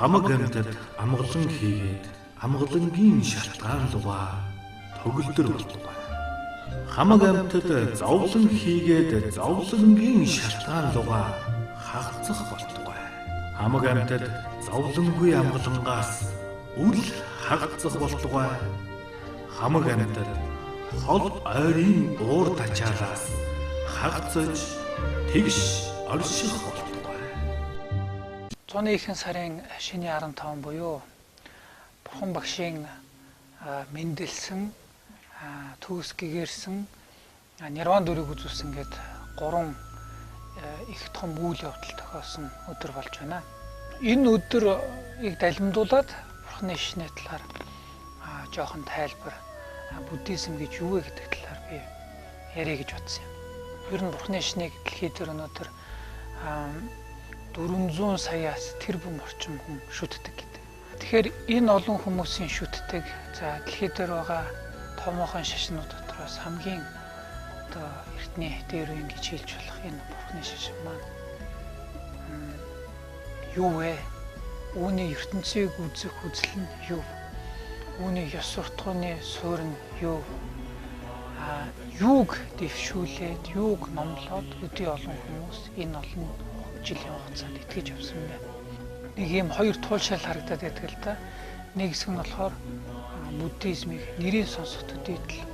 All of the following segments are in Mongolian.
Хамаг амьтад амгалан хийгээд амгалангийн шалтгаан лугаа төгөлдөр болтугай. Хамаг амьтад зовлон хийгээд зовлонгийн шалтгаан лугаа хагацах болтугай. Хамаг амьтад зовлонгүй амгалангаас үл хагацах болтугай. Хамаг амьтад хол ойрын уур тачаалаас хагацаж тэгш орших болтугай. Зуны ихэнх сарын шинэ 15 буюу Бурхан багшийн мэндэлсэн, төгс гэгэрсэн, нирван дүрийг үзүүлсэн гээд гурван их том үйл явдал тохиолсон өдөр болж байна. Энэ өдрийг далимдуулаад Бурханы шашны талаар жоохон тайлбар, буддизм гэж юу вэ гэдэг талаар би яриа гэж бодсон юм. Ер нь Бурханы шашныг дэлхий дээр өнөөдөр 400 саяас тэрбум орчим хүн шүтдэг гэдэг. Тэгэхээр энэ олон хүмүүсийн шүтдэг, за дэлхий дээр байгаа томоохон шашнууд дотроос хамгийн одоо эртний дээр үеийн гэж хэлж болох энэ Бурханы шашин маань юу вэ? Үүний ертөнцийг үзэх үзэл нь юу? Үүний ёс суртахууны суурь нь юу? Юуг дэвшүүлээд, юуг номлоод өдий олон хүмүүс энэ олон жилийн хугацаанд итгэж явсан бэ? Нэг ийм хоёр туулшаал харагдаад байдаг л да. Нэг хэсэг нь болохоор буддизмыг нэрийн сонсох төдийдл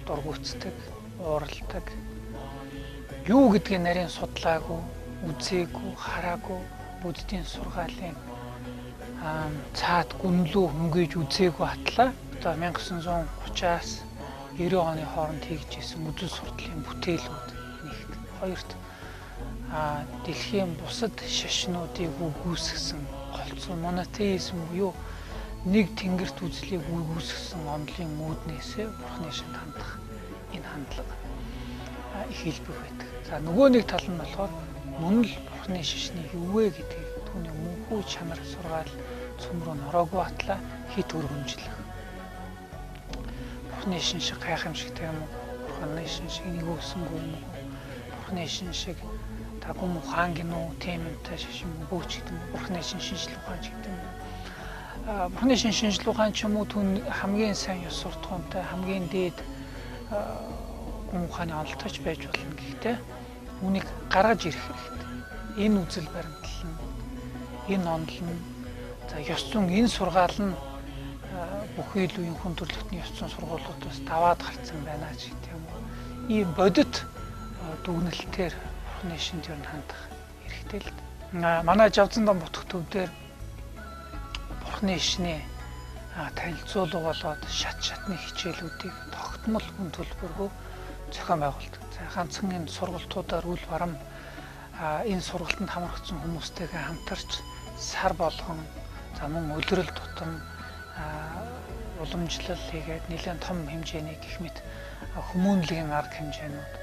дургуутдаг, ууралдаг. Юу гэдгийг нарийн судлаагүй, үзээгүй, хараагүй, буддийн сургаалын цаад гүнлүү хөнгөж үзээгүй атлаа. Одоо 1930-аас 90 оны хооронд хийж исэн үзэл судлалын бүтээлүүд нэгт. Хоёрт дэлхийн бусад шашнуудыг үгүйсгэсэн голцоо монотеизм буюу нэг тэнгэрт үзлийг үгүйсгэсэн онолын үүднээсээ Бурханы шашинд хандах энэ хандлага их хэлбэг байдаг. За нөгөө нэг тал нь болохоор мөн л Бурханы шашны юу вэ гэдгийг түүний мөнхүү чанар сургаал цөм рүү нороогүй атлаа хит өргөмжлөх. Бурханы шин шиг гайхамшигтай юм уу? Бурханы шин шиг нэг өсөнгүй юм уу? Бурханы шин шиг та гүм ухаан гинүү, тийм юмтай шашин бөөч гэдэг юм уу? Бурханы шин шинжлэх ухаан ч гэдэг юм уу? Бурханы шин шинжлэх ухаан ч юм уу түн хамгийн сайн ёс суртахуунтай, хамгийн дээд гүм ухааны онолтойч байж болно. Гэхдээ үүнийг гаргаж ирэх хэрэгтэй. Энэ үзэл баримтлал нь, энэ онол нь, за ёс зүйн энэ сургаал нь бүхий л үеийн хүн төрөлхтний ёс зүйн сургуулиудаас даваад гарцсан байна ч гэдэг юм уу. Ийм бодит дүгнэлтээр Бурханы шинд ер нь хандах хэрэгтэй л дээ. Манай Жавзан бутх төв дээр Бурханы шашны танилцуулга болоод шат шатны хичээлүүдийг тогтмол үн төлбөргүй зохион байгуулдаг. За ганцхан энэ сургалтуудаар үл барам энэ сургалтанд хамрагдсан хүмүүстэйгээ хамтарч сар болгон за мөн өдрөл тутам уламжлал хийгээд нэлээд том хэмжээний гэх мэт хүмүүнлэгийн арга хэмжээнүүд,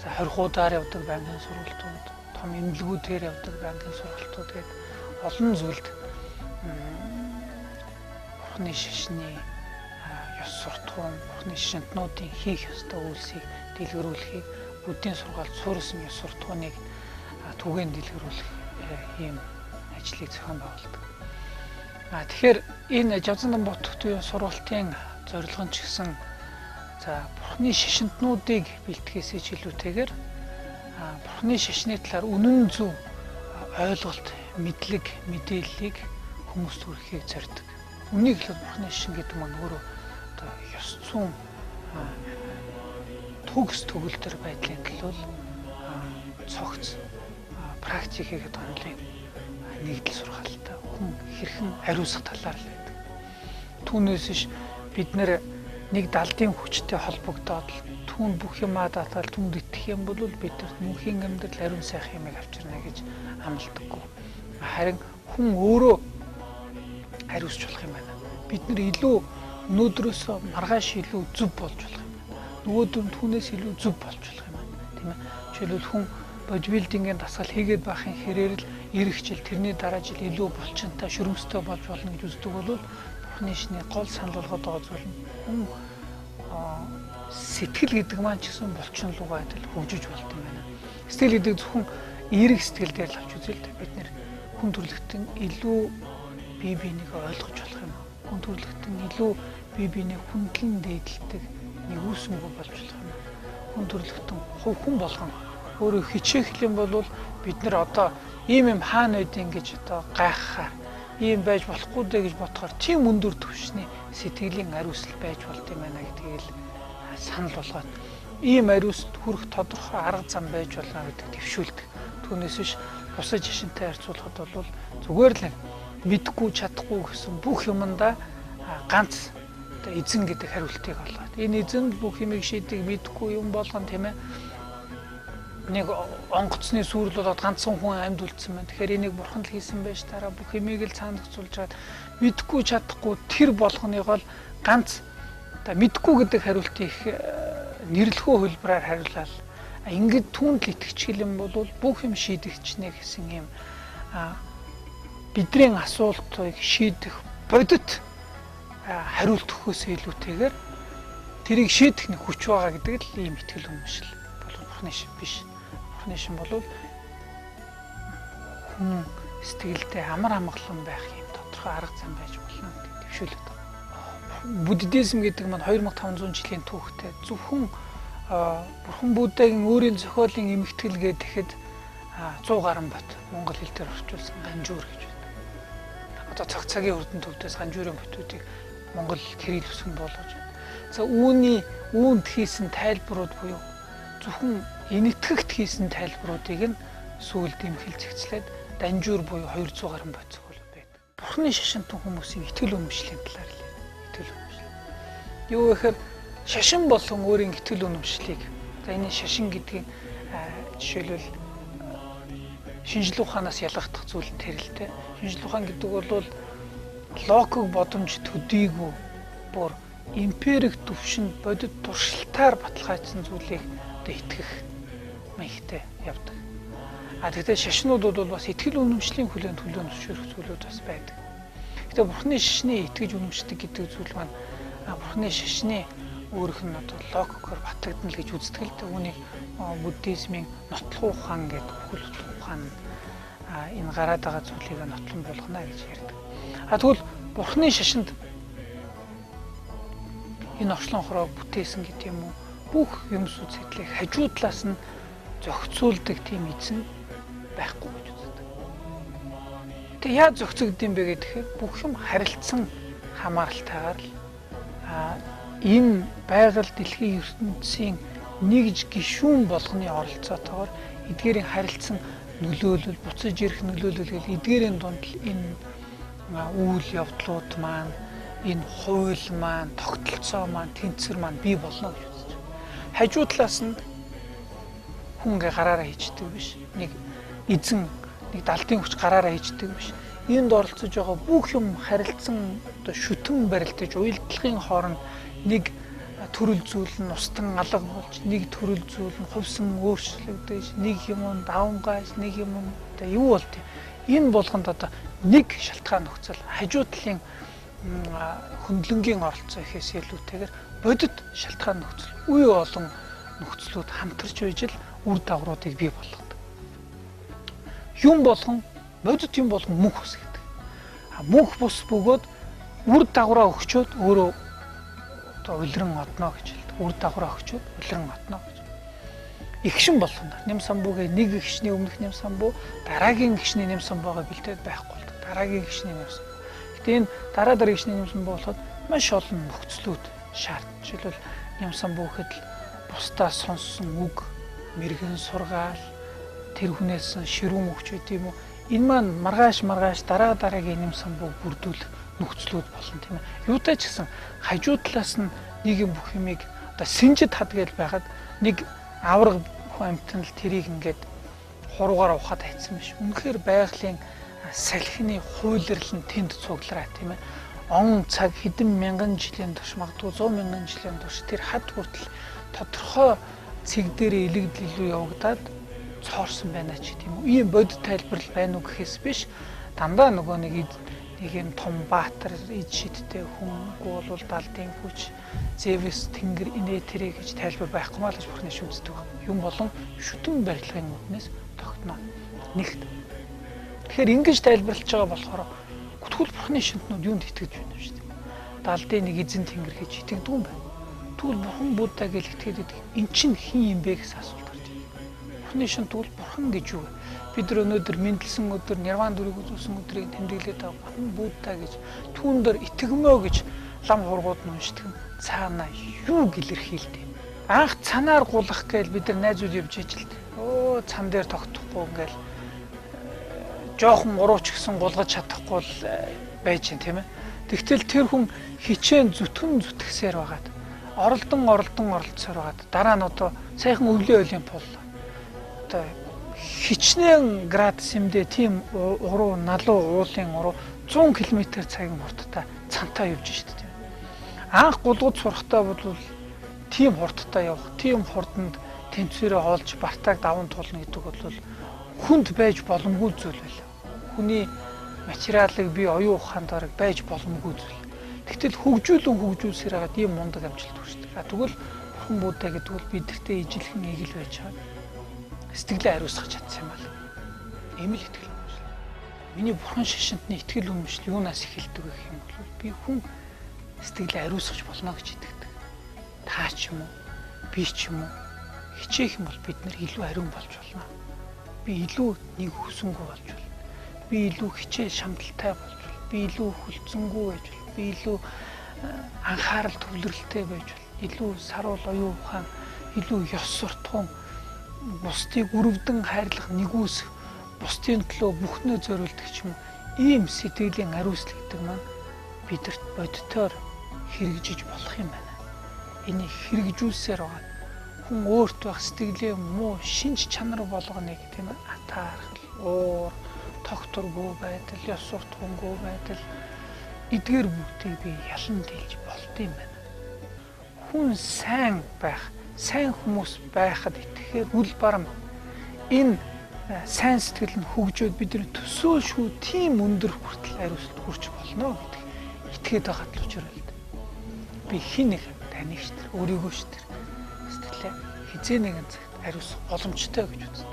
за хорихуудаар явдаг байнгын сургалтууд, том эмнэлгүүдээр явдаг байнгын сургалтууд гээд олон зүйлд Бурханы шашны ёс суртахуун, Бурханы шашинтнуудын хийх ёстой үйлсийг дэлгэрүүлэхийг, буддийн сургаалд суурьсан ёс суртахууныг түгээн дэлгэрүүлэх ийм ажлыг зохион байгуулдаг. Тэгэхээр энэ Жавзан Ботготын сургалтын зорилго нь ч гэсэн за Бурханы шашинтнуудыг бэлтгэхээсээ ч илүүтэйгээр Бурханы шашны талаар үнэн зөв ойлголт, мэдлэг, мэдээллийг хүмүүст хүргэхийг зорддог. Үнийг л Бурханы шашин гэдэг маань өөрөө одоо ёс зүйн төгс төгөлдөр байдлын төлөө цогц практик хийгээд онолын нэгдэл сургаалтай хүн хэрхэн ариусгах талаар л байдаг. Түүнээс биш бид нэг далдын хүчтэй холбогдоод түүн бүх юмаа даатал түүнд итгэх юм бол бид нарт мөнхийн амьдрал ариун сайхан юмыг авчирна гэж амлдаггүй. Харин хүн өөрөө ариусч болох юм байна. Бид нар илүү өнөөдрөөс маргааш илүү зөв болж болох юм байна. Нөгөөдөр нь түүнээс илүү зөв болж болох юм байна. Тийм ээ. Жишээлбэл хүн бодибилдингийн дасгал хийгээд байхын хэрээр л ирэх жил тэрний дараа жил илүү булчинтай, шөрөмстэй болж болно гэж үздэг бол Бурханы шашны гол санал болгоод байгаа зүйл нь хүн сэтгэл гэдэг маань ч гэсэн булчин лугаа адил хөгжиж болд юм байна. Сэтгэл гэдэг зөвхөн эерэг сэтгэл дээр л авч үзэл бид нэр Хүн төрөлхтөн илүү бие биенийг ойлгож болох юм. Хүн төрөлхтөн илүү бие биенийг хүндлэн дээдэлдэг нэгүсэнгүй болж болох юм. Хүн төрөлхтөн хувь хүн болгон өөрөө хичээх юм бол бид нар одоо ийм юм хаана байдیں гэж одоо гайхахаар ийм байж болохгүй дээ гэж бодохоор тийм өндөр түвшний сэтгэлийн ариусл байж болд юм байна гэдгийг л санал болгоод ийм ариусд хүрэх тодорхой арга зам байж болно гэдэг төвшүүлдэг. Түүнээс биш бусад жишэнтэй харьцуулахад бол зүгээр л мэдгүй чадахгүй гэсэн бүх юмдаа ганц одоо эзэн гэдэг хариултыг олгоод энэ эзэн бүх юмыг шийдэг мэдгүй юм болгон тийм ээ нэг онгоцны сүрэл болоод ганцхан хүн амьд үлдсэн байна. Тэгэхээр энийг бурхан л хийсэн байж тараа бүх юмыг л цаана зохицуулж чад мэдгүй чадахгүй тэр болгоныг бол ганц одоо мэдгүй гэдэг хариултыг их нэрлэхүү хөлбраар хариулаад ингээд түүнд л итгэчих юм бол бүх юм шийдэгчнэ гэсэн юм бидний асуултыг шийдэх бодит хариулт өгөхөөс илүүтэйгээр тэрийг шийдэх нэг хүч байгаа гэдэг л ийм итгэл үнэмшил бол бурхны шин биш. Бурхны шин бол хүн сэтгэлдээ амар амгалан байх юм тодорхой арга зам байж болно гэдэг төвшөөлөд байна. Буддизм гэдэг маань 2500 жилийн түүхтэй зөвхөн Бурхан Буддагийн өөрийн зохиолын эмгэгтгэл гэхэд 100 гаруй бот монгол хэл дээр орчуулсан ганжуур гэж байна. Одоо цаг цагийн хүрдэн төвдөөс ганжуурын ботуудыг монгол кирилл үсгэнд болгож байна. За үүний үүнд хийсэн тайлбарууд буюу зөвхөн энэтхэгт хийсэн тайлбаруудыг нь сүүлд эмхэл зэгцлээд данжуур буюу 200 гаруй бот зохиол байдаг. Бурхны шашинтан хүмүүсийн итгэл үнэмшлийн талаар л итгэл үнэмшил. Юу гэхээр шашин болон өөрийн итгэл үнэмшлийг за энэ шашин гэдгийг жишээлбэл шинжлэх ухаанаас ялгахдах зүйл нь тэр л дээ. Шинжлэх ухаан гэдэг бол логик бодомж төдийгүй бүр эмпирик түвшинд бодит туршилтаар баталгаажсан зүйлийг одоо итгэх маягтай явдаг. А тэгтээ шашнууд бол бас итгэл үнэмшлийн хүлээн төлөө зөвшөөрөх зүйлүүд бас байдаг. Гэтэ бурхны шашны итгэж үнэмшдэг гэдэг зүйл маань бурхны шашны өөрөх нь одоо логикоор батлагдана л гэж үздэг л дээ. Үүнийг буддизмын нотлох ухаан гэдэг бүхэл бүтэн ухаан энэ гараад байгаа зүйлийг нотлон болгоно гэж ярьдаг. А тэгвэл бурхны шашинд энэ орчлон хороог бүтээсэн гэдэг юм уу бүх юм сүнслэг хажуу талаас нь зохицуулдаг тийм эзэн байхгүй гэж үздэг. Тэгээ яа зохицогдсон бэ гэхээр бүх юм харилцсан хамааралтайгаар л энэ байгаль дэлхийн ертөнцийн нэгж гишүүн болгоны оролцоотойгоор эдгээрийн харилцсан нөлөөлөл, буцаж ирэх нөлөөлөл гэл эдгээрийн дунд л энэ үйл явдлууд маань, энэ хууль маань, тогтолцоо маань, тэнцвэр маань бий болно гэж үзэж байна. Хажуу талаас нь хүн ингээ гараараа хийждэг биш. Нэг эзэн, нэг далдын хүч гараараа хийждэг биш. Энд оролцож байгаа бүх юм харилцсан одоо шүтэн барилдаж уялдлагын хооронд нэг төрөл зүйл нь устан алга болж, нэг төрөл зүйл нь хувьсан өөрчлөгдөж, нэг юм нь давамгайж, нэг юм нь одоо юу болд юм. Энэ болгонд одоо нэг шалтгаан нөхцөл хажуу талын хөндлөнгийн оролцоо ихээс илүүтэйгээр бодит шалтгаан нөхцөл үе олон нөхцлүүд хамтарч байж л үр дагавруудыг бий болгодог. Юм болгон бодит юм болгон мөнх бус гэдэг. Мөнх бус бөгөөд үр дагавраа өгчөөд өөрөө одоо улиран одно гэж хэлдэг. Үр дагавраа өгчөөд улиран одно гэж. Игшин болгоно. Нэм самбуугийн нэг игшний өмнөх нэм самбуу дараагийн игшний нэм самбуугаа бэлдээд байхгүй болдог. Дараагийн игшний нэм самбуу. Гэтэ энэ дараа дараагийн игшний нэм самбуу болоход маш олон нөхцлүүд шаард. Жишээлбэл нэм самбуу гэхэд л бусдаас сонссон үг, мэрэгэн сургаал, тэр хүнээс ширүүн өгч байд юм уу? Энэ маань маргааш дараа дараагийн нэм самбуу бүрдүүлэх нөхцлүүд болно тийм ээ. Юутай ч гэсэн хажуу талаас нь нэг юм бүх юмыг одоо синжид хад гэж байхад нэг авраг хүн амьтан л тэрийг ингээд хуруугаар ухаад хайцсан биш. Үнэхээр байгалийн салхины хуйлрал нь тэнд цуглараа тийм ээ. Он цаг хэдэн мянган жилийн турш магадгүй 100 мянган жилийн турш тэр хад хүртэл тодорхой цэг дээр илэгдэл илүү явагдаад цоорсон байна ч гэдэг юм уу. Ийм бодит тайлбарлал байна уу гэхээс биш дандаа нөгөө нэг юм том баатар ид шидтэй хүн бол далдын хүч Зевс тэнгэр инээ тэрэ гэж тайлбар байхгүй маа л гэж бурхны шүздэг. Юм болон шүтэн барилгын үднээс тогтно. Нэгт. Тэгэхээр ингэж тайлбарлаж байгаа болохоор тэгвэл Бурхны шинтнүүд юунд итгэж байна вэ? Далдын нэг эзэн тэнгэр гэж итгэдэг юм байна. Тэгвэл Бурхан Будда гэж итгээд байдаг. Эн чинь хин юм бэ гэсэн асуулт гарч байна. Бурхны шинт бол Бурхан гэж юу вэ? Бид нар өнөөдөр мэндэлсэн өдөр, нирван дүрийг үзүүлсэн өдрийг тэмдэглээд байгаа Бурхан Будда гэж түүн дээр итгэмөө гэж лам хургууд нь уншдаг. Цаана юу илэрхийлдэг? Анх цанаар гулах гээл бид нар найзууд явж ижил. Өө цан дээр тогтохгүй ингээл жоохон урууч гэсэн гулгаж чадахгүй л байж гин тийм ээ. Тэгтэл тэр хүн хичээн зүтгэн зүтгэсээр байгаад оролдон оролцсоор байгаад дараа нь одоо сайхан өвлийн олимп боллоо. Одоо хичнээн градус юмдээ тийм уруу налуу уулын уруу 100 км цагийн хурдтай цантаа явж шít тийм. Анх гулгаж сурахтаа бол тийм хурдтай явах, тийм хурданд тэнцвэрээ олж бартааг даван туулна гэдэг бол хүнд байж боломгүй зүйл байлаа. Хүний материалыг би оюун ухаанд бараг байж боломгүй зүйл. Тэгтэл хөгжүүлэн хөгжүүлсээр хагаад ийм мундаг амжилт хүрчдэг. А тэгвэл Бурхан Будда гэдэг бол бидэртээ ижилхэн эгэл байж байгаа. Сэтгэлээ ариусгах чадсан юм байна. Ийм л итгэл үнэмшил. Миний Бурхан шашинтны итгэл үнэмшил юунаас эхэлдэг вэ гэх юм бол би хүн сэтгэлээ ариусгах болно гэж итгэдэг. Та ч юм уу, би ч юм уу хичээх юм бол бид нэр илүү ариун болж болно. Би илүү нэг хүсэнгүй болж болно. Би илүү хичээл шамдалтай болж болно. Би илүү хүлцэнгүй байж болно. Би илүү анхаарал төвлөрөлтэй байж болно. Илүү саруул оюун ухаан, илүү ёс суртахуун, бусдыг өрөвдөн хайрлах нэгүсэх, бусдын төлөө бүхнээ зориулдаг ч юм уу. Ийм сэтгэлийн ариусл гэдэг маань бидэрт бодитоор хэрэгжиж болох юм байна. Энийг хэрэгжүүлсээр байгаа. Хүн өөрт байх сэтгэлийн муу шинж чанар болгоныг тийм атаархал, уур, тогтворгүй байдал, ёс суртахуунгүй байдал эдгээр бүгдийг би ялан дийлж болд юм байна. Хүн сайн байх, сайн хүмүүс байхад итгэхээр үл барам энэ сайн сэтгэл нь хөгжөөд бидний төсөөлшгүй тийм өндөр хүртэл ариусалд хүрч болно гэдэг итгээд байгаа л учрал. Би хин нэг таныг ш тэр өөрийгөө ш тэр сэтгэлээ хизээ нэгэн цагт ариусгах боломжтой гэж үздэг.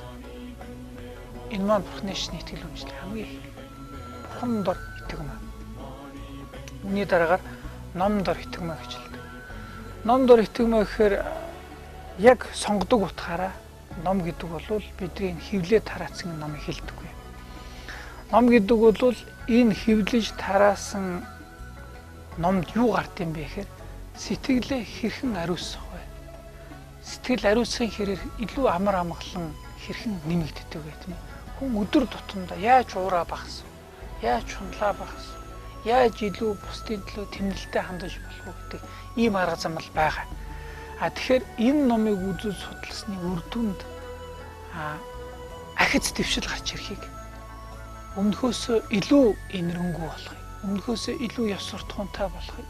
Энэ маань Бурхны шин итгэл үнэмшил хамгийн их. Бурхан дор итгэмээ. Үүний дараагаар ном дор итгэмээ гэж хэлдэг. Ном дор итгэмээ гэхээр яг сонгодог утгаараа ном гэдэг бол бидний хэвлээ тараасан номыг хэлдэггүй. Ном гэдэг бол энэ хэвлэж тараасан номд юу гард юм бэ гэхээр сэтгэлээ хэрхэн ариусгах вэ? Сэтгэл ариусгахын хэрээр илүү амар амгалан хэрхэн нэмэгддэг вэ тийм ээ. Хүн өдөр тутамдаа яаж уураа багасах вэ? Яаж хундлаа багасах вэ? Яаж илүү бусдын төлөө тэмнэлтэй хандаж болох вэ гэдэг ийм арга зам л байгаа. А тэгэхээр энэ номыг үзэж судалсны үр дүнд ахиц дэвшил гарч ирэхийг өмнөхөөсөө илүү энэрэнгүй болохыг, өмнөхөөсөө илүү ёс суртахуунтай болохыг,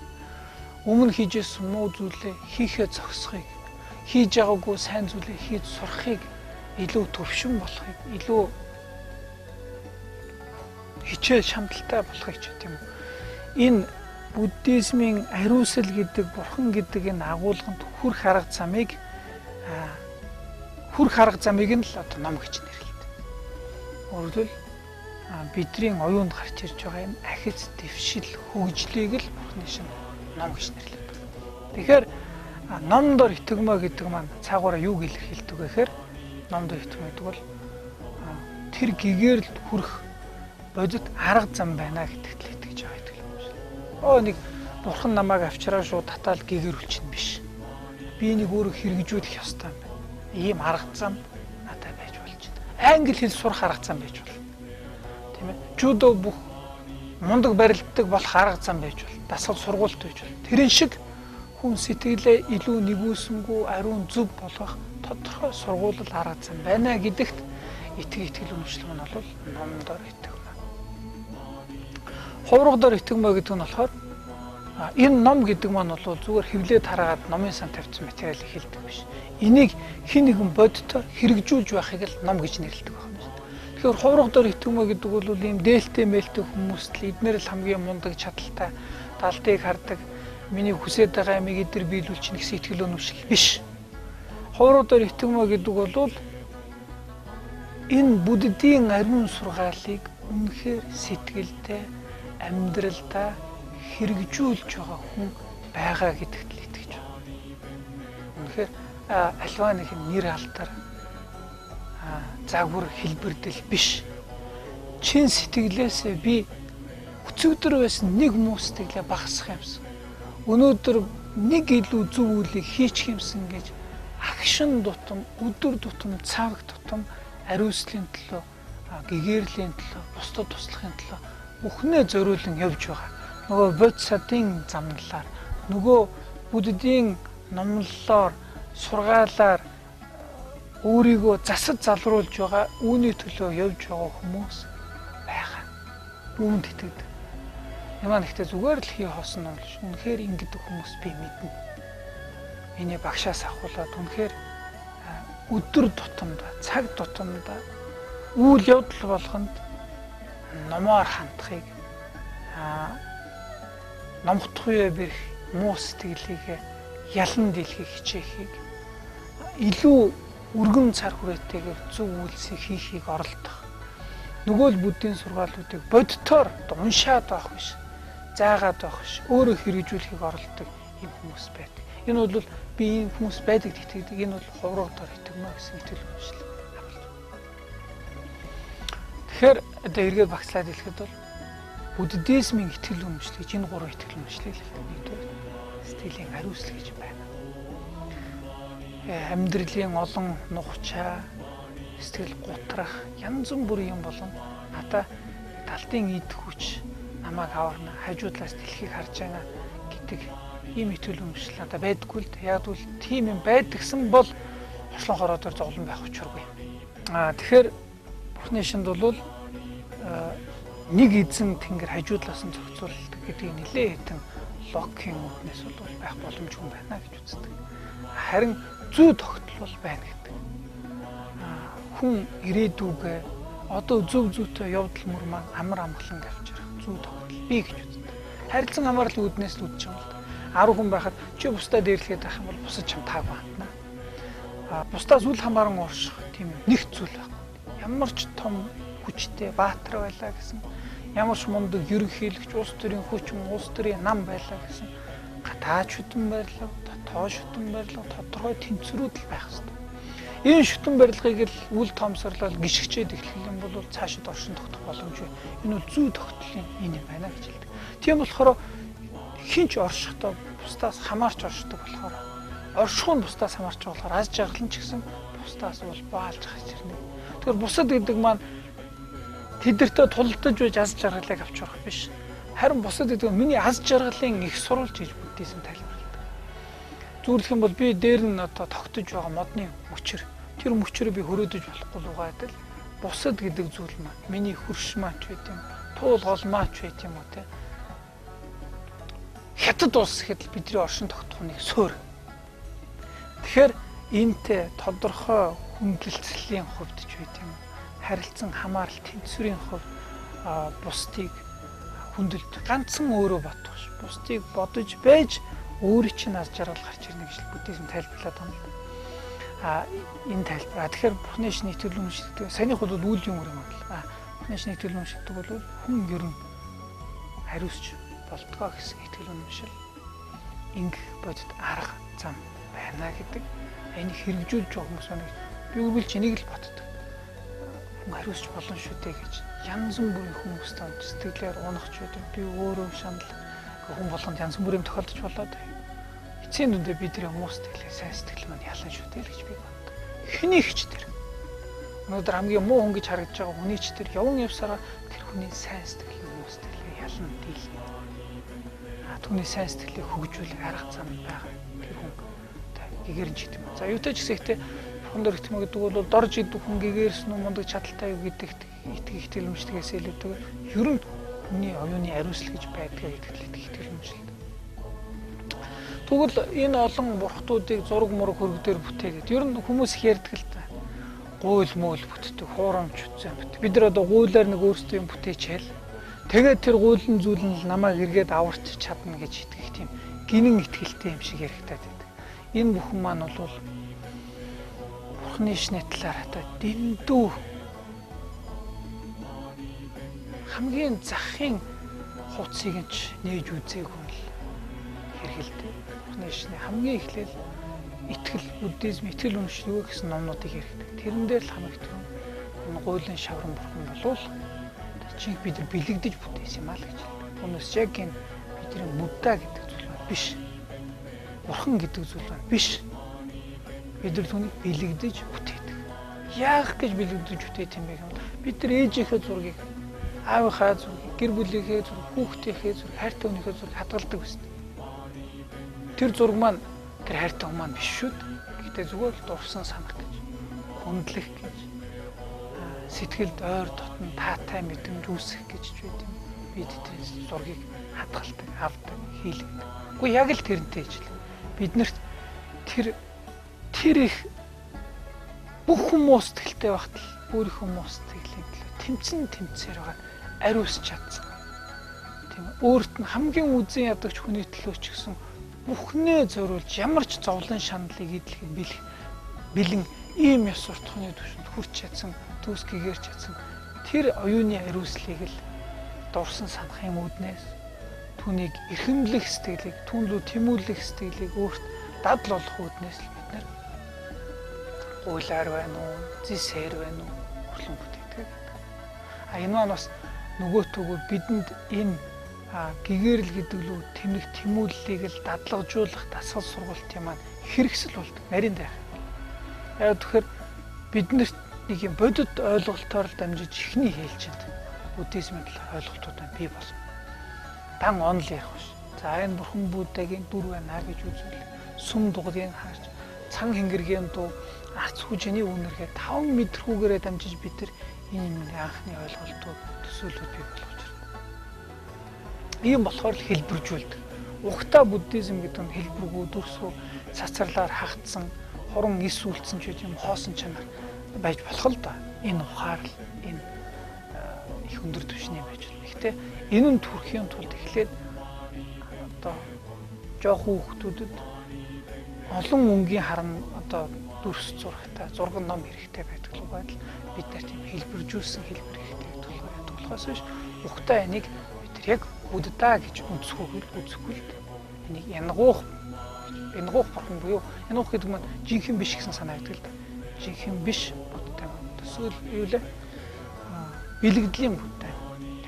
өмнө хийжсэн муу зүйлээ хийхээ зогсохыг, хийж байгаагүй сайн зүйлээ хийж сурахыг, илүү төвшин болохыг, илүү хичээл шамдалтай болохыг ч гэдэм үү. Энэ буддизмын ариусал гэдэг, бурхан гэдэг энэ агуулганд хүрх арга замыг нь л одоо ном гэж нэрлэдэг. Өөрөлдвөл бидний оюунд гарч ирж байгаа энэ ахиц дэвшил хөгжлийг л бурхны шин ном гэж нэрлэдэг. Тэгэхээр ном дор итгэмөө гэдэг маань цаагаараа юуг илэрхийлдэг вэ гэхээр ном дор итгэмөө гэдэг бол тэр гэгэрэлд хүрэх бодит арга зам байна гэдэгт л итгэж байгаа итгэл юм шиг. Нэг бурхан намайг авчраа шууд татаал гэгэрүүлчин биш. Би энийг өөрөө хэрэгжүүлэх ёстой юм байна. Ийм арга зам надад байж болж байна. Англи хэл сурах арга зам байж болно. Тийм ээ. Жүдо бүх мундаг барилддаг болох арга зам байж болно. Дасгал сургуульд байж болно. Тэрэн шиг хүн сэтгэлээ илүү нэгүүлсэнгүй ариун зөв болгох тодорхой сургуулил арга зам байна гэдэгт итгэл үнэмшил нь бол ном дор итгэмээ. Хувраг дор итгэмээ гэдэг нь болохоор энэ ном гэдэг маань бол зүгээр хэвлээ тараагаад номын сан тавьсан материалыг хэлдэг биш. Энийг хэн нэгэн бодитоор хэрэгжүүлж байхыг л ном гэж нэрлэдэг байна. Тэгэхээр хувраг дор итгэмээ гэдэг бол ийм дээлтэй мэлтэй хүмүүст л эднэр л хамгийн мундаг чадaltaй далдыг хардаг миний хүсэж байгаа ямиг эдэр биелүүлчих гэсэн итгэл үнэмшил биш. Хувраг дор итгэмээ гэдэг бол энэ буддийн ариун сургаалыг Үнэхээр сэтгэлдээ амьдралдаа хэрэгжүүлж байгаа хүн байгаа гэдэгт л итгэж байна. Үнэхээр альва нэг нэр алдар загвар хэлбэрдэл биш. Чин сэтгэлээсээ би өцөгдөр байсан нэг муу сэтгэлээ багасгах юмсан. Өнөөдөр нэг илүү зөв үйлийг хийчих юмсан гэж агшин тутам, өдөр тутам, цаг тутам ариуслын төлөө, гэгээрлийн төлөө, бусдад туслахын төлөө бүхнээ зориулан явж байгаа. Нөгөө бодисадын замналаар, нөгөө буддийн номлолоор, сургаалаар өөрийгөө засаж залруулж байгаа, үүний төлөө явж байгаа хүмүүс байгаа. Үүнд итгэдэг. Ямаа нэгтээ зүгээр л хий хоосон ном биш. Үнэхээр ингэдэг хүмүүс би мэднэ. Миний багшаас авахуулаад үнэхээр өдөр тутамд, цаг тутамд үйл явдал болгонд номоор хандахыг, номхдох үе бэрх муу сэтгэлийг ялан дийлхийг хичээхийг, илүү өргөн цар хүрээтэйгээр зөв үйлсийг хийхийг оролдох. Нөгөө л буддийн сургаалуудыг бодтоор уншаад байх биш, заагаад байх биш, өөрөө хэрэгжүүлэхийг оролддог ийм хүмүүс байдаг. Энэ бол би ийм хүмүүс байдаг итгэдэг. Энэ бол хуврагдаар итгэмээ гэсэн итгэл үнэмшил авалт. Тэгэхээр одоо эргээд багцлаад хэлэхэд бол буддизмын итгэл үнэмшил гэж энэ гурван итгэл үнэмшлийг л хэлдэг. Нэгдүгээр сэтгэлийн ариусл гэж байна. Амьдралын олон нухчаа, сэтгэл гутрах, янз бүрийн юм болон надаа талтын идэх хүч намайг аварна, хажуудлаас дэлхийг харж байна гэдэг ийм итгэл үнэмшил надад байдаггүй л дээ. Яг бол тийм юм байдагсан бол орчлон хороодоор зовлон байх учиргүй. Тэгэхээр Бурхны шинд бол нэг эзэн тэнгэр хажуудлаас нь зохицуулдаг гэдгийг нэлээд хэдэн логикийн үүднээс бол байх боломжгүй байна гэж үздэг. Харин зүй тогтол бол байна гэдэг. Хүн ирээдүгээ одоо зөв зүйтэй явдал мөр маань амар амгалан авчрах зүй тогтол бий гэж үздэг. Харилцан хамаарлын үүднээс л үзэж байгаа юм л да. 10 хүн байхад чи бусдаа дээрлэхэд байх юм бол бусад чам таагүй хандна. Бусдаас үл хамааран орших тийм нэг зүйл байхгүй. Ямар ч том хүчтэй баатар байлаа гэсэн, ямар ч мундаг ерөнхийлөгч, улс төрийн хүчин, улс төрийн нам байлаа гэсэн гадаа шүтэн барилга, дотоо шүтэн барилга, тодорхой тэнцвэрүүд л байх хэрэгтэй. Энэ шүтэн барилгыг л үл тоомсорлол гიშгчээд эхлэх юм бол цаашид оршин тогтох боломжгүй. Энэ бол зүй тогтлын энэ юм байна гэж хэлдэг. Тийм болохоор хинч оршихдоо бусдаас хамаарч оршдог болохоор, оршихуй нь бусдаас хамаарч болохоор аз жаргал нь ч гэсэн бусдаас улбаалж гарч ирнэ. Тэгэхээр бусад гэдэг маань тэдэртээ тулдаж байж аз жаргалыг авч явах биш. Харин бусад гэдэг нь миний аз жаргалын их сурвалж гэж буддизм тайлбарладаг. Зүрлэх юм бол би дээр нь одоо тогтож байгаа модны мөчөр. Тэр мөчрөө би хөрөөдөж болохгүй лугайдал бусад гэдэг зүйл маань миний хөрш маань ч байт юм, туул гол маань ч байт юм уу те. Хятад улс гэхэд л бидний оршин тогтох нэг суурь. Тэгэхээр энтэй тодорхой хүндлэлцлийн хувьд ч байт юм, харилцан хамаарал тэнцвэрийн хувьд бусдыг хүндэлж ганцхан өөрөө бодох ш. Бусдыг бодож байж өөрийн чинь аз жаргал гарч ирнэ гэж буддизм тайлбарлаад байгаа юм л да. Энэ тайлбар. Тэгэхээр Бурхны шинэ итгэл үнэмшилдэг. Саяных бол үйл юм юм л. Бурхны шинэ итгэл үнэмшилдэг бол хүн ер нь хариуцч болдгоо гэсэн итгэл үнэмшил ингэх бодит арга зам байна гэдэг. Энийг хэрэгжүүлж байгаа хүмүүс байна. Би үргэлж энийг л боддог. Хүн хариуцч болно шүү дээ гэж янз бүрийн хүмүүстэй сэтгэлээр унах ч байдаг. Би өөрөө шанал хүн болгонд янз бүрийн тохиолдож болоод эцсийн дүндээ би тэр муу сэтгэлээ сайн сэтгэл маань ялан шүү дээ л гэж би боддог. Хэний ч тэр. Өнөөдөр хамгийн муу хүн гэж харагдаж байгаа хүний ч тэр явн явсараа тэр хүний сайн сэтгэл муу сэтгэлээ ялан дийлнэ. Түүний сайн сэтгэлийг хөгжүүлэх арга зам байгаа. Тэр хүн гэгэрэн ч гэдэг юм. За юутай ч гэсэн ихтэй Бурхан дээр итгэмэ гэдэг бол дорж идэх хүн гэгэрсэн үү мундаг чадaltaй юу гэдэгт итгэх итгэл үнэмшлэгээс илүүтэйгээр ер нь хүний оюуны ариусл гэж байдгаа гэдэгт л итгэх итгэл үнэмшил. Тэгвэл энэ олон бурхтуудыг зураг мураг хөргөдөр бүтээгээд ер нь хүмүүс их ярьдаг л та. Гуйл мөөл бүтдэг, хуурамч үтсэн бүтдэг. Бид нар одоо гуйлаар нэг өөрсдөө юм бүтээчихэл. Тэгээд тэр гуйлан зүйл нь намайг эргээд аварч чадна гэж итгэх тийм гинэн итгэлтэй юм шиг яригадаад байдаг. Энэ бүхэн маань бол Бурхны шний талаар одоо дэндүү Хамгийн захын хувцсыг нь ч нээж үзээгүй л хэрэгэлдэг. Бурхны шашны хамгийн эхлэл итгэл, буддизм, итгэл үнэмшил гэсэн номнуудыг хэрэгдэг. Тэрэн дээр л хамгийн түрүүнд энэ гуйлын шавран бурхан болвол чинь бид нар бэлэгдэж бүтээсэн юм аа л гэж хэлдэг. Түүнээс яг энэ бидний Будда гэдэг зүйл маань биш. Бурхан гэдэг зүйл маань биш. Бид нар түүнийг бэлэгдэж бүтээдэг. Яах гэж бэлэгдэж бүтээдэг юм бэ гэвэл бид нар ээжийнхээ зургийг, аавынхаа зургийг, гэр бүлийнхээ зургийг, хүүхдийнхээ зургийг, хайртай хүнийхээ зургийг хадгалдаг байсан. Тэр зураг маань тэр хайртай хүн маань биш шүү дээ. Гэхдээ зүгээр л дурсан санах гэж, хүндлэх гэж, сэтгэлд ойр дотн таатай мэдрэмж үүсгэх гэж ч байд юм. Бид тэр зургийг хадгалдаг, авдаг, хийлэгдэг. Гэхдээ яг л тэрнтэй ижил. Биднэрт тэр их бүх хүмүүс сэтгэлтэй багт л бүр их хүмүүс сэтгэлийн төлөө тэмцэн тэмцээр байгаа ариусч чадсан. Тийм ээ. Өөрт нь хамгийн үзэн ядагч хүний төлөө ч гэсэн бүхнээ зориулж ямар ч зовлон шаналлыг эдлэхэд бэлэн ийм ёс суртахууны түвшинд хүрч чадсан, төгс гэгэрч чадсан тэр оюуны ариуслыг л дурсан санахын үүднээс түүнийг эрхэмлэх сэтгэлийг, түүн лүү тэмүүлэх сэтгэлийг өөрт дадал болох үүднээс л бид нар гуйлаар байна уу, зисээр байна уу хурлан бүтээдэг. А энэ маань бас нөгөөтгөө бидэнд энэ гэгэрэл гэдэг лүү тэмдэг тэмүүллийг л дадлагжуулах дасгал сургалтын маань хэрэгсэл болдог. Нарийн дайх. Яг тэгэхээр биднэрт нэг юм бодит ойлголтоор л дамжиж ихний хэлчинд буддизмын талаар ойлголтууд маань бий болно. Дан онл ярих биш. За энэ бурхан Буддагийн дүр байна гэж үзвэл сүм дугыг харж цан хэнгэргийн дуу арц хүжиний үнэргээ 5 метрхүүгээрээ дамжиж бид нар энэ юм анхны ойлголтууд төсөөлөлүүд бий болгож ирдэг. Ийм болохоор л хэлбэржүүлдэг. Угтаа буддизм гэдэг нь хэлбэргүй дүрсгүй цацарлаар хагтсан хуран эс үлдсэн ч юм хоосон чанар байж болох л доо. Энэ ухаарл энэ их өндөр түвшний байж байна. Гэхдээ энэ нь төрхийн тулд эхлээд одоо жоохон хүүхдүүдэд олон өнгийн харан одоо дүрс зурагтай зураг ном хэрэгтэй байдаг л байдал бид нар тийм хэлбэржүүлсэн хэлбэр хэрэгтэй гэдэг болохоос биш угтаа энийг бид нар яг Будда гэж үзэхгүй л энийг янгуух бурхан буюу янгуух гэдэг нь жинхэнэ биш гэсэн санаа байдаг л да. Жинхэнэ биш Будда төсөөл юу лээ бэлэгдлийн Будда.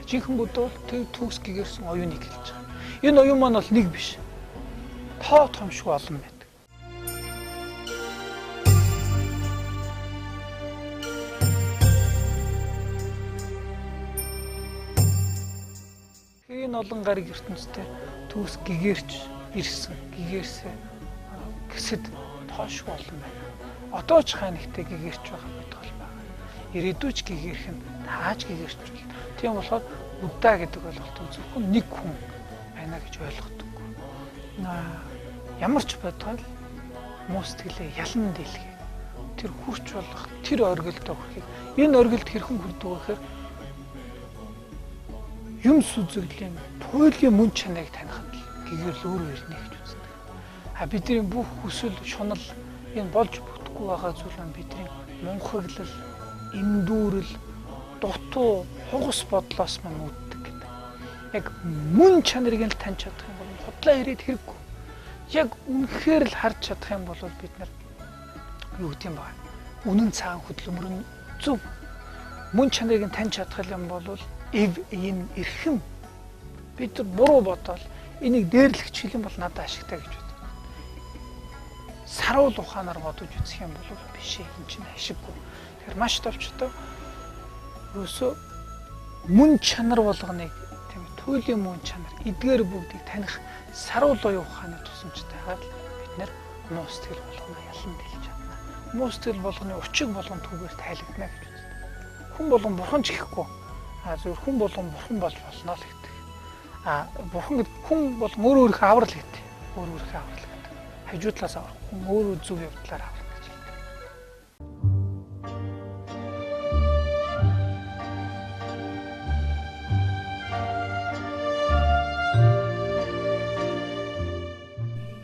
Жинхэнэ Будда бол төв төгс гэгэрсэн оюуныг хэлж байгаа. Энэ оюун маань бол нэг биш. Тоо томшгүй олон байдаг. Энэ олон гариг ертөнцтэй төгс гэгэрч ирсэн, гэгэрсэн гэсэд тоошгүй олон байна. Одоо ч ханигтай гэгэрч байгаа бодгол байна. Ирээдүйч гэгэрх нь тааж гэгэрч байна. Тийм болохоор Будда гэдэг ойлголтыг зөвхөн нэг хүн байна гэж ойлгодог. Ямар ч бодгол муу сэтгэлээ ялан дийлгээ. Тэр хүрч болох тэр оргилдоо хүрэхийг энэ оргилд хэрхэн хүрдэг вэ гэхээр юм сүзэглийн туйлын мөн чанарыг таних нь гэгэрэл өөрөө ирнэ гэж үздэг. А бидний бүх хүсэл шунал энэ болж бүтэхгүй байгаа зүйл нь бидний мунхаглал, эндүүрэл, дутуу, хугас бодлоос мань үүддэг гэдэг. Яг мөн чанарыг нь таньж чадах юм бол худлаа ирээд хэрэггүй. Яг үнэхээр л харж чадах юм бол бид нар юу гэдэг юм бэ? Үнэн цагаан хөдөлмөр нь зөв. Мөн чанарыг нь таньж чадах юм бол эв энэ эрхэм бид нар буруу бодоол энийг дээрлэх чиглэн бол надад ашигтай гэж боддог. Саруул ухаанаар бодож үзэх юм бол биш ээ, энэ чинь ашиггүй. Тэгэхээр маш товчтой ерөөсөө мөн чанар болгоныг тийм туйлын мөн чанар эдгээр бүгдийг таних саруул оюун ухааны тусламжтайгаар бид нар муу сэтгэл болгоно ялан дэлж чадна. Муу сэтгэл болгоны учиг болгон түүгээр тайлагдана гэж үздэг. Хүн болгон бурхан ч гэхгүй. А зөвхөн хүн болгон бурхан болж болно л гэдэг. А бурхан гэдэг хүн болгон өөр өөрийнхөө аврал гэдэг. Өөр өөрийнхөө аврал гэдэг. Хажуу талаас аврах хүн өөрөө зөв явдлаар аврах гэж хэлдэг.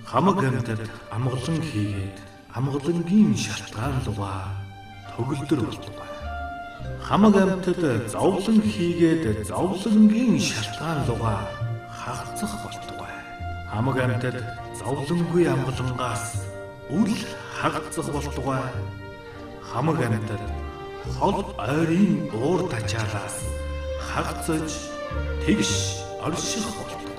Хамаг амьтад амгалан хийгээд амгалангийн шалтгаан лугаа төгөлдөр болтугай. Хамаг амьтад зовлон хийгээд зовлонгийн шалтгаан лугаа хагацах болтугай. Хамаг амьтад зовлонгүй амгалангаас үл хагацах болтугай. Хамаг амьтад хол ойрын уур тачаалаас хагацаж тэгш орших болтугай.